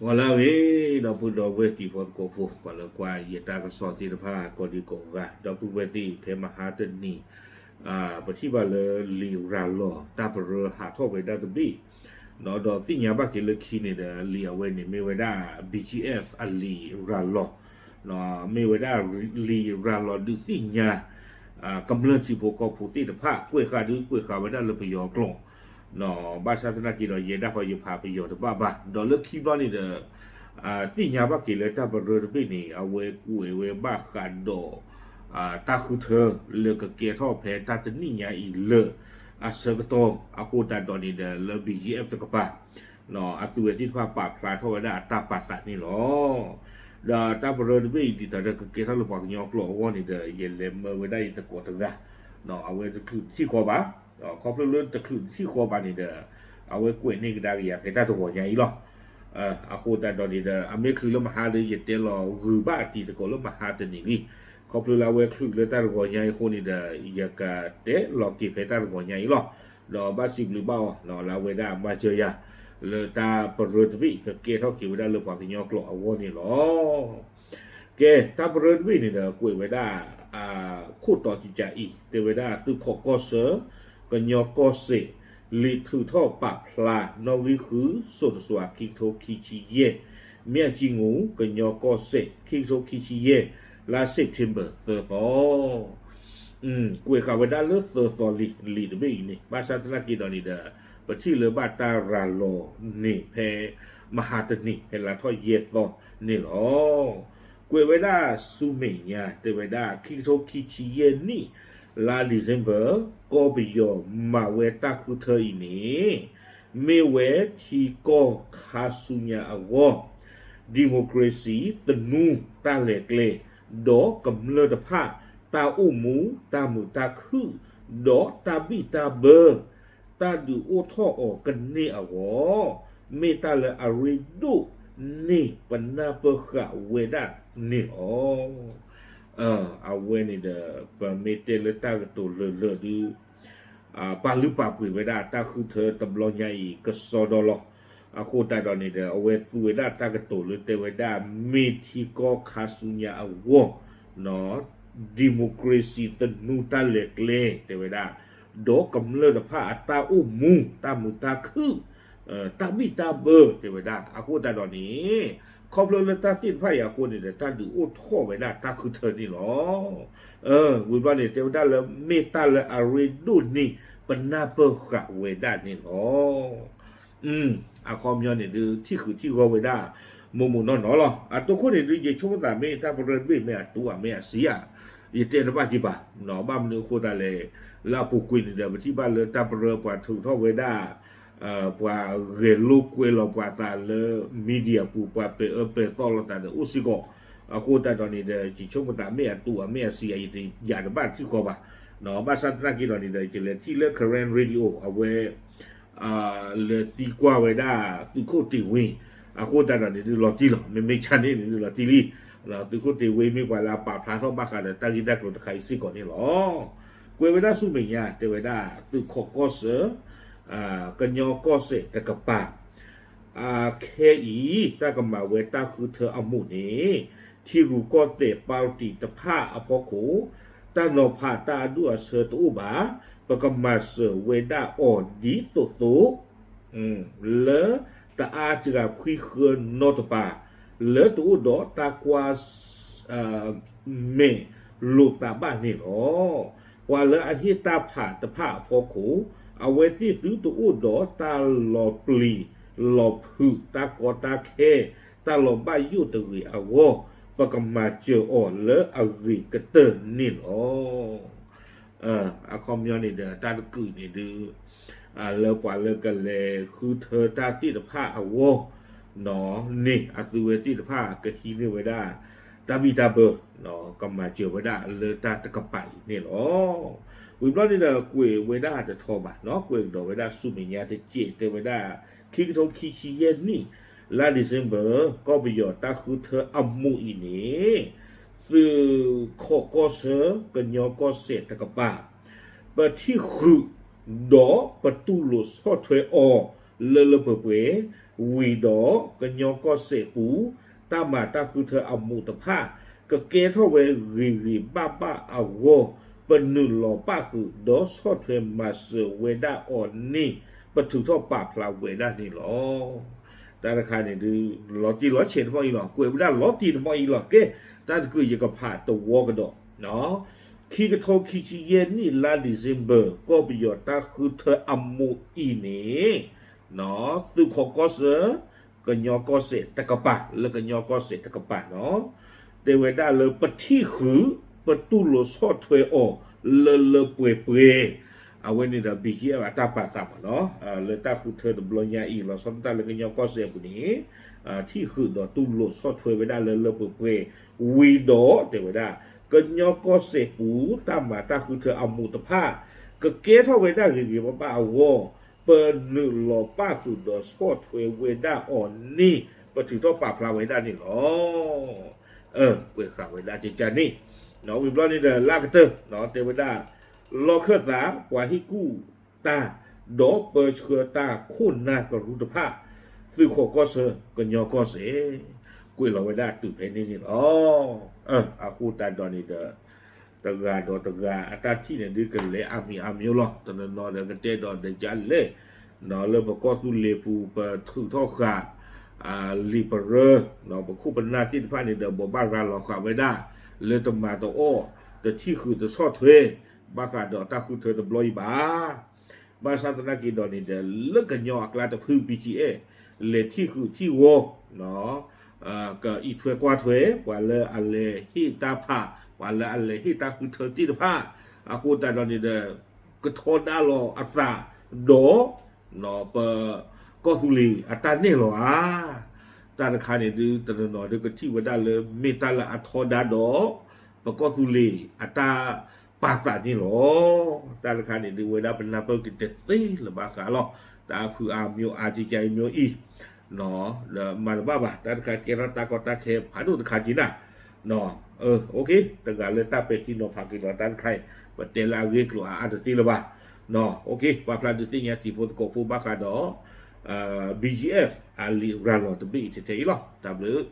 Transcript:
ဂီၤလၢအဂ့ၤ ဒီပုၢ်ဒီဝဲၢ်တံၤဖိသကိးဖိ ပှၤလၢကွၢ်ယတၢ်ကစီၣ်သ့ၣ်တဖၣ် ကိးဒံကိးဂၤ ဒီပုၢ်ဝဲၢ်သ့ၣ် ဖဲမဟါတနံၤ ပထံၣ်ဘၣ်လၢလံာ်ရၤလီၤ တၢ်ပရၢဟးထီၣ်ဝဲဒၣ်တဘ့ၣ် ဒီးသ့ၣ်ညါဘၣ်က့ၤလၢခံန့ၣ်ဒီး လံာ်အဝဲန့ၣ်မ့ၢ်ဝဲဒၣ် ဘီၣ်ကၠံအ့ၣ် အလံာ်ရၤလီၤ မ့ၢ်ဝဲဒၣ်လံာ်ရၤလီၤဒုးသ့ၣ်ညါ ကမျၢၢ်ထံဖိကီၢ်ဖိသ့ၣ်တဖၣ် ကွဲးဃာ်ဒုးကွဲးဃာ်ဝဲဒၣ်လၢပယီၤကျိာ် ဘၣ်ဆၣ်သနာ်က့ဒီး ယဲဒၣ်ဃီယဖးပယီၤတဘၣ်ဘၣ် ဒီးလၢခံဘျီန့ၣ်ဒီး သ့ၣ်ညါဘၣ်က့ၤလၢတၢ်ပရၢတဘ့ၣ်န့ၣ် အဝဲကွဲးဝဲဘၣ်ဃးဒီး တၢ်ဃုထၢလၢကကဲထီၣ်ဖဲတၢ်တနံၣ်ညါအံၤလၢ အဆၢကတီၢ်အဃိသတးဒီးန့ၣ်ဒီး လၢ ဘီၣ်ကၠံအ့ၣ် တကပၤ အသုဝဲသ့ၣ်တဖၣ်ပာ်ဖျါထီၣ်ဝဲဒၣ်အတၢ်ပာ်သးန့ၣ်လီၤ. ဒီးတၢ်ပရၢတဘ့ၣ်အံၤ ဒ်သိးဒီးကကဲထီၣ်လၢပှၤကညီကျိာ်အဂီၢ်န့ၣ်ဒီး ယလဲၤမၢဝဲဒၣ်ယသကိးတဂၤ အဝဲတချုးတထံၣ်ဃီဘၣ် ခီဖျိလၢတချုးတထံၣ်ဃီဘၣ်န့ၣ်ဒီး အဝဲကွဲးန့ၢ်ကဒါက့ၤယၤဖဲတၢ်တဂီၤညါအံၤလီၤ. အဃိသတးဒီးန့ၣ်ဒီး အမ့ၢ်ချုးလၢမဟါဒီး ယတဲလီၤဂုာ်ဘၣ်အတံၤသကိးလၢမဟါတနံၤလံ. ခီဖျိလၢအဝဲချုးလၢတၢ်တဂီၤညါအံၤအဃိန့ၣ်ဒီး ယကတဲလီၤက့ၤဖဲတၢ်တဂီၤညါအံၤလီၤ. ဒီးဘၣ်စံးဘျုးဘၣ်အီၤ လၢအဝဲဒၣ်မၤစၢၤယၤ လၢတၢ်ပရၢတဘ့ၣ်ကကဲထီၣ်က့ၤဝဲဒၣ်လၢပှၤကညီကျိာ်အဂီၢ်န့ၣ်လီၤ. ကဲ တၢ်ပရၢတဘ့ၣ်န့ၣ်ဒီး ကွဲးဝဲဒၣ် ခိၣ်တီကကးအံၤ တဲဝဲဒၣ်သုးခိးကီၢ်ဆၢ ကညီကီၢ်စဲၣ် လံာ်ထုးထီၣ်ပာ်ဖျါနီၣ်ဂံၢ်ဃု စိၤတစွၤ ခံကထိခံဆံယဲၢ် မၠၣ်ကၠံငူ ကညီကီၢ်စဲၣ် ခံကထိခံဆံယဲၢ် လါ September သၢသီ ကွဲးဃာ်ဝဲဒၣ်လၢသၢသီလံ လံာ်တဘ့ၣ်အံၤန့ၣ် ဘၣ်ဆၣ်သနာ်က့ဒီးန့ၣ်ဒီး ပထံၣ်လၢဘၣ်တၢ်ရၤလီၤန့ၣ်ဖဲ မဟါတနံၤ ဖဲလါထီၣ်ယဲၢ်သီန့ၣ်လီၤ. ကွဲးဝဲဒၣ်ဆူမဲာ်ညါ တဲဝဲဒၣ် ခံကထိခံဆံယဲၢ်နံၣ် လါ December ကီၢ်ပယီၤမၤဝဲတၢ်ဃုထၢအံၤန့ၣ် မ့ၢ်ဝဲထံကီၢ်ခါဆူညါအဂီၢ် democracy သနူတၢ်လဲၤကျဲ ဒီးကမျၢၢ်တဖၣ် တၢ်အိၣ်မူ တၢ်မုာ်တၢ်ခုၣ် ဒီးတၢ်ဘံၣ်တၢ်ဘၢ တၢ်ဒုးအိၣ်ထီၣ်အီၤကန့ၢ်အဂီၢ် မ့ၢ်တၢ်လၢအရ့ဒိၣ်န့ၢ်ပနၢ်ပၢၢ်ဃာ်ဝဲဒၣ်န့ၣ်လီၤ. အဝဲန့ၣ်ဒီး ပမ့ၢ်တဲလၢတၢ်ကတိၤလၢာ်လၢာ်ဒုး ပာ်လုၢ်ပာ်ပှ့ၤဝဲဒၣ်တၢ်ဃုထၢတဘျီညါအံၤကစီဒီလီၤ. အဃိသတးဒီးန့ၣ်ဒီး အဝဲသူဝဲဒၣ်တၢ်ကတိၤလၢတဲဝဲဒၣ် မ့ၢ်ထံကီၢ်ခါဆူညါအဂီၢ် democracy သနူတၢ်လဲၤကျဲ တဲဝဲဒၣ် ဒီးကမျၢၢ်တဖၣ်အတၢ်အိၣ်မူ တၢ်မုာ်တၢ်ခုၣ် တၢ်ဘံၣ်တၢ်ဘၢ တဲဝဲဒၣ် အဃိသတးဒီးန့ၣ် ခီဖျိလၢတၢ်သ့ၣ်တဖၣ်အံၤအဃိန့ၣ်ဒီး တၢ်ဒုးအိၣ်ထီၣ်ဝဲဒၣ်တၢ်ဃုထၢန့ၣ်လီၤ. ဝံၤဘျီန့ၣ် တဲဝဲဒၣ်လၢမ့ၢ်တၢ်လၢအရ့ဒိၣ်န့ၢ်ပနၢ်ပၢၢ်ဃာ်ဝဲဒၣ်န့ၣ်လီၤ. အခီပညီန့ၣ်ဒုး ထံၣ်ဃုာ်ထံၣ်ဂီၢ်ဝဲဒၣ် မိၢ်မိၢ်နီၢ်နီၢ်လီၤ. အတိခိၣ်န့ၣ်ဒုး ယဆိကမိၣ်သးမ့ၢ်တၢ်ပရၢတဘ့ၣ်မ့ၢ်အတူးဧါ မ့ၢ်အဆံးဧါ ယတဲတဘၣ်က့ၤဘၣ်. ဘၣ်မနုၤအဃိသတးလဲၣ် လၢအပူၤကွံာ်န့ၣ်ဒီး ပထံၣ်ဘၣ်လၢတၢ်ပရၢပှၤထုးထီၣ်ဝဲဒၣ် ပှၤဂဲၤလိာ်ကွဲလိာ်ပှၤသးလၢ media ပူၤ ပှၤပဲာ်အၢပဲာ်သီလိာ်သးဒီးအိၣ်စ့ၢ်ကီး. အဃိသတးဒီးန့ၣ်ဒီး ယဆိကမိၣ်သးမ့ၢ်အတူးဧါ မ့ၢ်အဆံးဧါ ယတယာ်တဘၣ်ထံၣ်ဃီဘၣ်. ဘၣ်ဆၣ်သနာ်က့ဒီးန့ၣ်ဒီး ယလဲၤထံၣ်လၢ Karen Radio အဝဲ လဲၤသံကွၢ်ဝဲဒၣ် သုးခိၣ်တ့ၢ်ဝ့ အဃိသတးဒီးန့ၣ်ဒုးလီၤတံၢ်လီၤ. မ့မ့ၢ်ဆါန့ၣ်န့ၣ်ဒုးလီၤတံၢ်လံ. သုးခိၣ်တ့ၢ်ဝ့မ့ၢ်ပှၤလၢအပာ်ဖျါထီၣ်ဘၣ်ဃးဒီးတၢ်ဂ့ၢ်တၢ်ကျိၤတခါအံၤစ့ၢ်ကီးန့ၣ်လီၤ. ကွဲးဝဲဒၣ်ဆူမဲာ်ညါ တဲဝဲဒၣ် သုးခိးကီၢ်ဆၢ ကညီကီၢ်စဲၣ်တကပၤ အခဲအံၤ တၢ်ကမၤဝဲတၢ်ဃုထၢအမူးန့ၣ် ထံရူၢ်ကီၢ်သဲးပၣ်တံၣ်တဖၣ်အဖီခိၣ် တၢ်နီၤဖးတၢ်အဒူၣ်အဆၢတအိၣ်ဘၣ်. ပကမၤစၢၤဝဲဒၣ်အီၤဒ်သိးသိး လၢတအါစှၤခွံဃၢနီတပၤ လၢတအိၣ်ဒီးတၢ်ကွၢ် မဲာ်လိာ်သးဘၣ်န့ၣ်လီၤ. ပှၤလၢအဟ့ၣ်တၢ်ဖးတဖၣ်အဖီခိၣ် အဝဲသ့ၣ်သုတအိၣ်ဒီးတၢ်လီၤပျံၤလီၤဖုး တၢ်ကီတၢ်ခဲ တၢ်လီၤဘၣ်ယိၣ်တဂ့ၤအဂီၢ် ပကမၤစၢၤအီၤလၢအဂ့ၤကတၢၢ်န့ၣ်လီၤ. အခီပညီန့ၣ်ဒီး တၢ်တကုာ်န့ၣ်ဒုး လၢပှၤလၢကလဲၤဃုထၢတၢ်သ့ၣ်တဖၣ်အဂီၢ် န့ၣ် အသုဝဲသ့ၣ်တဖၣ်ကဟံးန့ၢ်ဝဲဒၣ် တၢ်ဘံၣ်တၢ်ဘၢ ကမၤစၢၤဝဲဒၣ်လၢတၢ်တကပၤအံၤန့ၣ်လီၤ. ဝံၤဘျီန့ၣ်ဒီး ကွဲးဝဲဒၣ်တထီဘၣ် ကွဲးကဒီးဝဲဒၣ်ဆူမဲာ်ညါတစဲး တဲဝဲဒၣ် ခံကထိခံဆံယဲၢ်နံၣ် လါ December ကီၢ်ပယီၤတၢ်ဃုထၢအမူးအံၤန့ၣ် သုးခိးကီၢ်ဆၢ ကညီကီၢ်စဲၣ်တကပၤ ပထံၣ်ဃုာ် ဒီးပတူၢ်လိာ်ဆီၣ်ထွဲအီၤ လၢလၢပှဲၤပှဲၤ ဝံၤဒီးကညီကီၢ်စဲၣ်ပူၤ တၢ်မၤတၢ်ဃုထၢအမူးတဖၣ် ကကဲထီၣ်ဝဲဂ့ၤဂ့ၤဘၣ်ဘၣ်အဂီၢ် ပနုာ်လီၤပၣ်ဃုာ်ဒီးဆီၣ်ထွဲမၤစၢၤဝဲဒၣ်အီၤန့ၣ် ပထုးထီၣ်ပာ်ဖျါဝဲဒၣ်န့ၣ်လီၤ. တၢ်တခါန့ၣ်ဒုး လီၤတံၢ်လီၤဆဲးတဖၣ်အံၤလီၤ, ကွဲးဝဲဒၣ်လီၤတံၢ်တဖၣ်အံၤလီၤ. ကဲ, တၢ်တကုးယကဖးတဝီကဒီး ခံကထိခံဆံယဲၢ်နံၣ်လါ December ကီၢ်ပယီၤတၢ်ဃုထၢအမူးအံၤန့ၣ် သုးခိးကီၢ်ဆၢ ကညီကီၢ်စဲၣ်တကပၤ လၢကညီကီၢ်စဲၣ်တကပၤနီၤ, တဲဝဲဒၣ်လၢပထံၣ်ဃုာ် ပတူၢ်လိာ်ဆီၣ်ထွဲအီၤ လၢလၢပှဲၤပှဲၤ, အဝဲန့ၣ်ဒီး BGF အတၢ်ပာ်သးမးနီၤ, လၢတၢ်ဃုထၢတဘျီညါအံၤ လီၤဆီဒၣ်တၢ်လၢကညီကီၢ်စဲၣ်အပူၤန့ၣ် ထံၣ်ဃုာ်ဒီးတူၢ်လိာ်ဆီၣ်ထွဲဝဲဒၣ်လၢလၢပှဲၤပှဲၤ, ဝံၤဒီးတဲဝဲဒၣ် ကညီကီၢ်စဲၣ်ပူၤ တၢ်မၤတၢ်ဃုထၢအမူးတဖၣ် ကကဲထီၣ်ဝဲဒၣ်ဂ့ၤဂ့ၤဘၣ်ဘၣ်အဂီၢ် ပနုာ်လီၤပၣ်ဃုာ်ဒီးဆီၣ်ထွဲဝဲဒၣ်အီၤန့ၣ် ပထုးထီၣ်ပာ်ဖျါဝဲဒၣ်န့ၣ်လီၤ. အၢ, ကွဲးဃာ်ဝဲဒၣ်ကကန့ၣ်, ဝံၤဘျီန့ၣ်ဒီး လၢကတၢၢ် တဲဝဲဒၣ် လီၢ်ခၢၣ်သး ပှၤဟ့ၣ်ကူၣ်တၢ် ဒီးပၢဆှၢတၢ်ခိၣ်နၢ်ကရူၢ်တဖၣ် သုးခိးကီၢ်ဆၢ ကညီကီၢ်စဲၣ် ကွဲးလီၤဝဲဒၣ်တုၤဖဲန့ၣ်န့ၣ်လီၤ. အဃိသတးဒီးန့ၣ်ဒီး တဂၤဒီးတဂၤအတၢ်ထံၣ်န့ၣ်ဒုးကလဲၤအါမံၤအါမံၤလီၤ. တနီၤနီၤဒီးကတဲဒီးဒီးကလဲၣ် လၢပကီၢ်သူလ့ၤပူၤ ပထုးထီၣ်ဃာ် လံာ်ပရၢ ပခိၣ်ပနၢ်သ့ၣ်တဖၣ်န့ၣ်ဒီး ဘိးဘၣ်ရၤလီၤဃာ်ဝဲဒၣ် လၢတမၤတအီၣ် တထံၣ်ဃုာ်တဆီၣ်ထွဲ ဘၣ်ဃးဒီးတၢ်ဃုထၢတဘျီအံၤဘၣ်. ဘၣ်ဆၣ်သနာ်က့ဒီးန့ၣ်ဒီး လၢကညီအကျါတဖု BGF လဲၤထံၣ်ဃုာ်ထံၣ်ဂီၤ ကအံးထွဲကွၢ်ထွဲ ပှၤလၢအလဲၤဟ့ၣ်တၢ်ဖး ပှၤလၢအလဲၤဟ့ၣ်တၢ်ဃုထၢသ့ၣ်တဖၣ် အဃိသတးဒီးန့ၣ်ဒီး ကထီဒါလီၤအသးဒီး ပကီၢ်သူလ့ၤအတၢ်နဲၣ်လီၤဧါ. တၢ်တခါန့ၣ်ဒုး တနီၤနီၤဒုးကထံၣ်ဝဲဒၣ်လၢ မ့ၢ်တၢ်လၢအထီဒါဒီး ပကီၢ်သူလ့ၤအတၢ်ပာ်သးန့ၣ်လီၤ. တၢ်တခါန့ၣ်ဒုး ဝဲဒၣ်ပနၢ်ပၢၢ်က့ၤတသ့လၢၤဘၣ်ဃးလီၤ. တၢ်ဖုအါမံၤအါ ကကအံၤမံၤအံၤ ဒီးမၤတဘၣ်ဘၣ်. တၢ်တခါကဲထီၣ်တၢ်ကီတၢ်ခဲဖးဒိၣ်တခါက့ၤနၤ တဂၤလၢတၢ်ပဲာ်ထံနီၤဖးက့ၤလီၤ တၢ်တခါအံၤ ပတဲလၢအဂ့ၢ်ကျိၤအါအါတသ့လၢၤဘၣ်. ပာ်ဖျါဒုးသ့ၣ်ညါတံၤဖိသကိးဖိဘၣ်ဃးဒီး BGF အလံာ်ရၤလီၤတဘ့ၣ်အံၤထဲထဲအံၤလီၤ. တၢ်ဘျုး